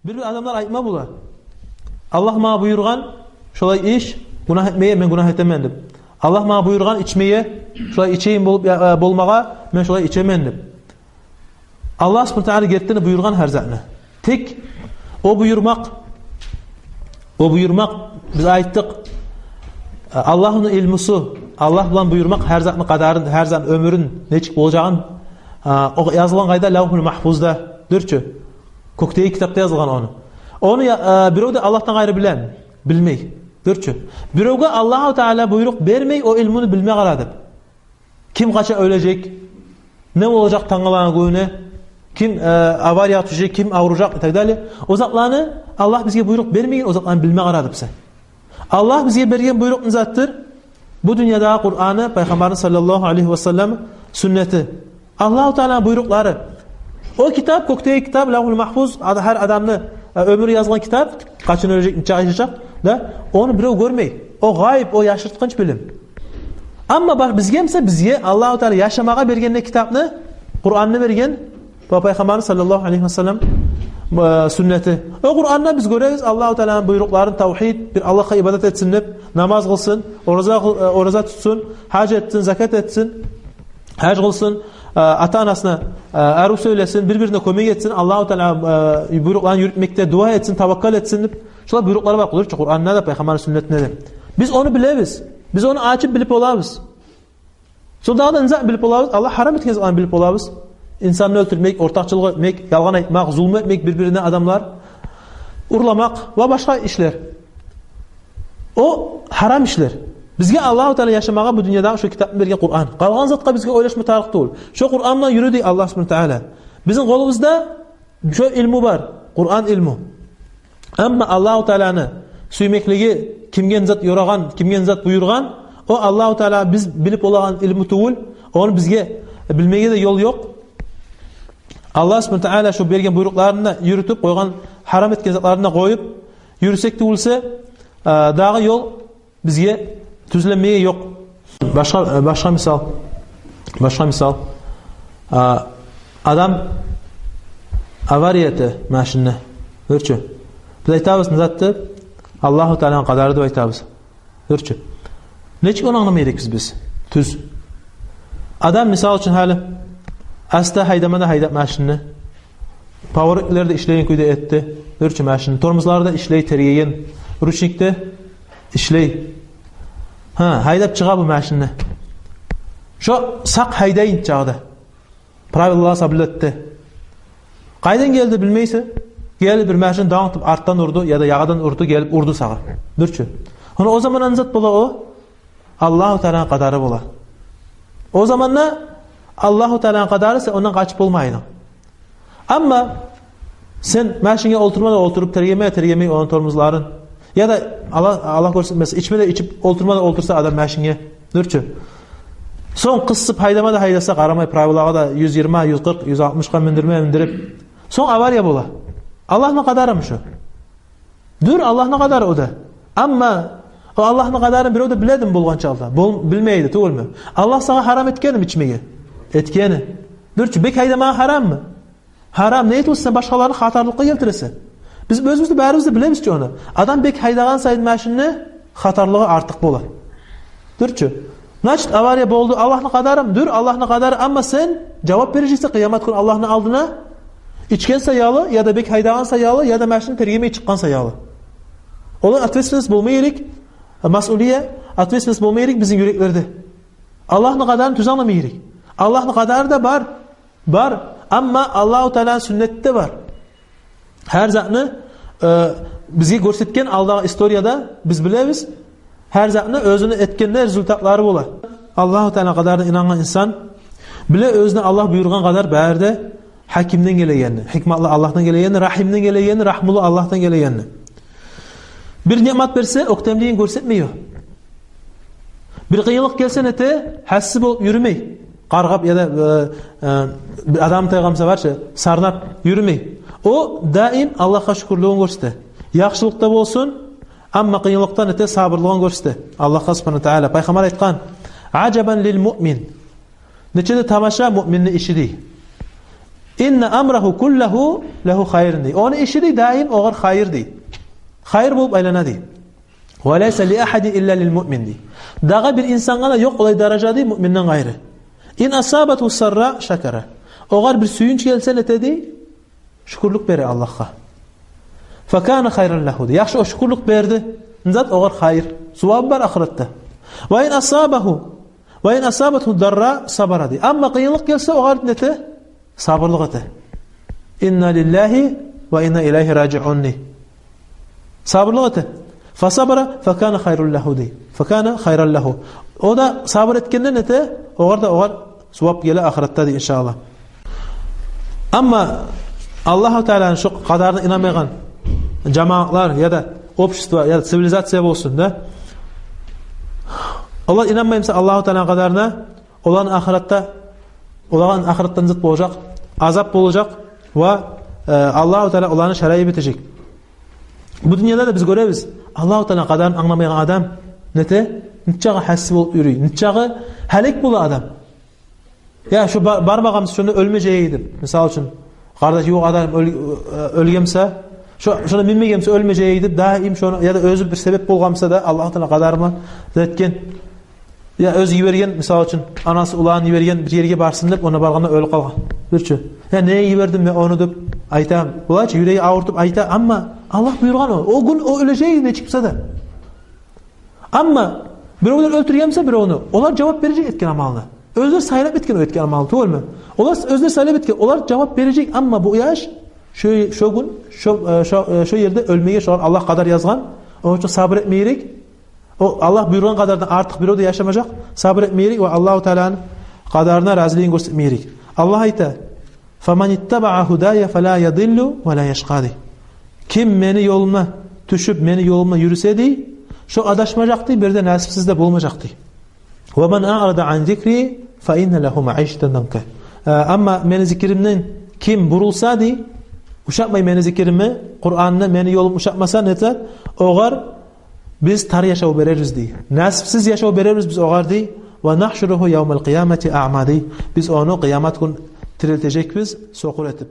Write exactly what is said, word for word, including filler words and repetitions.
Бир-бир адамлар айтма бола: «Аллагь магъа буюргъан шолай иш, гюнагь этмеге, мен гюнагь этемен», — деп. «Аллагь магъа буюргъан ичмеге, шолай ичейим болуп, э, болмагъа, мен шолай ичемен», — деп. Аллагь субгьанагьу ва тааля гертиден де буюргъан гьар затны. Тек о буюрмакъ, о буюрмакъ, биз айтдыкъ, Аллагьны илмусу, Аллагь булан буюрмакъ гьар затны къадарын, гьар затны оьмюрюн, нечик болажагъын, а, о язылгъан къайда? Лавгьул Магьфузда, дюр чю. Кёкдеги китапда язылгъан ону. Ону я-, а, бирев де Аллагьдан къайры билеми? Билмей. Дюр чю. Биревге Аллагьу Тааля буйрукъ бермей о илмуну билме къара деп. Ким къачан оьлежек, не болажакъ тангалагъа гюнюне, ким, э, авариягъа тюшежек, ким авружакъ и так далее. О затланы Аллагь бизге буйрукъ бермеген, о затланы билме къара деп сен. Аллагь бизге берген буйрукъ не затдыр? Бу дюньядагъы Къураны, Пайхаммарны саллаллагьу алайгьи ва саллам сюннети. Аллагьу Тааляны буйрукълары. О китап, кёкдеги китап, Лавгьул Магьфуз, ад-, гьар адамны, э, оьмюрю язылгъан китап, къачан оьлежек, нечакъы яшажакъ, да, ону бирев гёрмей. О гъайып, о яшыртгъынч билим. Амма бар, бизге буса, бизге Аллагьу Тааля яшамагъа берген не китапны? Къуранны берген, ва Пайхаммарны саллаллагьу алайгьи ва саллам, э, сюннети. О Къуранда биз гёребиз Аллагьу Тааляны буйрукъларын, тавгьид, бир Аллагьгъа ибадат этсин деп, намаз къылсын, ораза къыл-, э, ораза тутсун, гьаж этсин, закат этсин, гьаж къылсын, э, ата-анасына, э, арив сёйлесин, бир-бирине кёмек этсин, Аллагьу Тааля, э, буйрукъларын юрютмекде дуа этсин, таваккал этсин деп. Шолай буйрукълар бар къыдыр чы Къуранда да, Пайхаммарны сюннетинде де. Биз ону билебиз. Биз ону ачып билип болабыз. Сонда дагъы да не зат билип болабыз? Аллагь гьарам этген затланы билип болабыз. Инсанны оьлтюрмек, ортакъчылыкъ этмек, ялгъан айтмакъ, зулму этмек бир-бирине адамлар, урламакъ ва башгъа ишлер. О гьарам ишлер. Бизге Аллагьу Тааля яшамагъа бу дюньядагъы шо китапны берген Къуран. Къалгъан затгъа бизге ойлашма тарыкъ тюгюл. Шо Къуран булан юрю дей Аллагь субгьанагьу ва тааля. Бизин къолубузда шо илму бар, Къуран илму. Амма Аллагьу Тааляны сюймеклиги, кимге не зат ёрагъан, кимге не зат буюргъан, о Аллагьу Тааля биз билип болагъан илму тюгюл, ону бизге билмеге де ёл ёкъ. Аллагь субгьанагьу ва тааля шо берген буйрукъларын да юрютюп, къойгъан, гьарам этген затларын да къоюп юрюсек тюгюл буса, э, дагъы ёл бизге тюзленмеге ёкъ. Башгъа, э, башгъа мисал. Башгъа мисал. А, адам авария эте машинни. Дюр чю. Биз айтабыз, не зат деп? Аллагьу Тааляны къадары деп айтабыз. Дюр чю. Нечик ону англама герекбиз биз? Тюз. Адам, мисал учун, гьали аста гьайдама да гьайдап машинни. Поворотлар да ишлейген кюйде этди. Дюр чю, машинни тормозлары да ишлей, тергеген. Ручник де ишлей. Гьа, гьайдап чыгъа бу машинни. Шо сакъ гьайдайын чагъы да. Правилалагъа соблюдать эте. Къайдан гелди билмейсен. Гелип бир машин данг этип артдан урду яда ягъадан урду, гелип урду сагъа. Дюр чю. Ону о заман не зат бола о? Аллагьу Тааляны къадары бола. О заманда Аллагьу Тааляны къадары, сен ондан къачып болмайдынг. Амма сен машинге олтурма да олтуруп, тергеме де тергемей ону тормозларын, яда Аллагь, Аллагь гёрсетмесин, ичме де ичип, олтурма да олтурса адам машинге, дюр чю. Сонг къысып гьайдама да гьайдаса, къарамай правилагъа да, юз йигирма, юз къыркъ, юз алтмышгъа миндирме миндирип, сонг авария бола. Аллагьны къадарымы шо? Дюр, Аллагьны къадары о да. Амма о Аллагьны къадарын бирев де биледими болгъан чагъда? Бол-, билмейди тюгюлмю? Аллагь сагъа гьарам этгеними ичмеге? Этгени. Дюр чю, бек гьайдамагъа гьараммы? Гьарам. Не этип сен башгъаланы хатарлыкъгъа гелтиресен? Биз оьзюбюз де, барыбыз да билебиз чи ону. Адам бек гьайдагъан сайын машинни, хатарлыгъы артыкъ бола. Дюр чю. Значит, авария болду, Аллагьны къадарымы? Дюр, Аллагьны къадары, амма сен жавап бережексен къыямат гюн Аллагьны алдына, ичген саялы, яда бек гьайдагъан саялы, яда машинни тергемей чыкъгъан саялы. Олай ответственность болма герек, масъулия, ответственность болма герек бизин юреклерде. Аллагьны къадарын тюз англама герек. Аллагьны къадары да бар, бар. Амма Аллагьу Тааляны сюннети де бар. Гьар затны, э, бизге гёрсетген алдагъы историяда биз билебиз. Гьар затны оьзюню этгенде результатлары бола. Аллагьу Тааляны къадарына инангъан инсан биле оьзюне Аллагь буюргъан къадар бары да Гьакимден гелегенни, гьикматлы Аллагьдан гелегенни, Рагьимден гелегенни, рагьмулу Аллагьдан гелегенни. Бир ниъмат берсе, оьктемлигин гёрсетмей о. Бир къыйынлыкъ гелсе, нете, гьассиз болуп юрюмей. Къаргъап яда, э, э, бир адам тайгъан буса, барча сарнап юрюмей. О даим Аллагьгъа шюкюрлюгюн гёрсете. Яхшылыкъда болсун, амма къыйынлыкъда, нете, сабурлугъун гёрсете Аллагьгъа субгьанагьу ва тааля. Пайхаммар айтгъан: «Ажабан лил муъмин». Нече де тамаша муъминни иши, дей. «Инна амрагьу куллагьу лагьу хайр», — дей. Ону иши, дей, даим огъар хайыр, дей. Хайыр болуп айлана, дей. «Ва лайса ли ахьадин илла лил муъмин», — дей. Дагъы бир инсангъа да ёкъ олай даража, дей, муъминден къайры. «Ин асабатгьу сарра шакара». Огъар бир сююнч гелсе, нете, дей? Шюкюрлюк бере Аллагьгъа. «Факана хайран лагьу», — дей. Яхшы, о шюкюрлюк берди. Не зат? Огъар хайыр. Зувабы бар ахыратда. «Ва ин асабагьу, ва ин асабатгьу дарра сабара», — дей. Амма къыйынлыкъ гелсе, огъар нете? Сабурлукъ эте. «Инна лиллагьи ва инна илайгьи ражиун», — дей. Сабурлукъ эте. «Фасабара факана хайран лагьу», — дей. «Факана хайран лагьу». О да сабур этгенде нете? Огъар да, огъар зувап геле ахыратда, дей, иншааллагь. Амма Аллагьу Тааланы шо къадарына инанмайгъан жамаатлар яда общество, яда цивилизация болсун да, олар инанмай буса Аллагьу Тааланы къадарына, оланы ахыратда, олагъа ахыратда зат болажакъ, азап болажакъ ва, э, Аллагьу Таала оланы шарайы битежек. Бу дюньяда да биз гёребиз, Аллагьу Тааланы къадарын англамайгъан адам нете? Нечакъы гьасси болуп юрюй, нечакъы гьалек бола адам. Я, шо ба-, бармагъан буса, шонда оьлмежек эди деп. Мисал учун, къардаш, ювукъ адам оьл-, э, оьлген буса, шо, шонда минмеген буса, оьлмежек эди деп, даим шону, яда оьзю бир себеп болгъан буса да, Аллагьу Таала къадарына зат этген. Я оьзю йиберген, мисал учун, анасы уланын йиберген бир ерге барсын деп, онда баргъанда оьлюп къалгъан. Бир чю. Я неге йибердим мен ону деп айта. Булай чы, юреги авуртуп айта, амма Аллагь буюргъан о. О гюн о оьлежек эди нечик буса да. Амма биревлер оьлтюрген буса биревню, олар жавап бережек этген амалына. Оьзлер сайлап этген о этген амалны, тюгюлмю? Олар оьзлер сайлап этген, олар жавап бережек, амма бу яш шо, шо гюн, шо, э, шо, э, шо ерде оьлмеге шогъар Аллагь къадар язгъан. Ону учун сабур этме герек. О Аллагь буюргъан къадардан артыкъ бирев де яшамажакъ. Сабур этме герек ва Аллагьу Тааланы къадарына разилигин гёрсетме герек. Аллагь айта: «Фаман иттабаа гьудая фала ядиллу ва ла яшкъа», — дей. Ким мени ёлума тюшюп, мени ёлумда юрюсе, дей, шо адашмажакъ, дей, бир де насипсиз де болмажакъ, дей. «Ва ман аърада ан зикри фа инна лагьу маишатан данка». Э, амма мени зикиримден ким бурулса, дей, ушатмай мени зикириме, Къуранны, мени ёлум ушатмаса, нете, огъар биз тар яшав берербиз, дей. Насипсиз яшав берербиз биз огъар, дей. «Ва нагьшуругьу явмал къиямати аъма», — дей. Биз ону къыямат гюн тирилтежекбиз сокъур этип.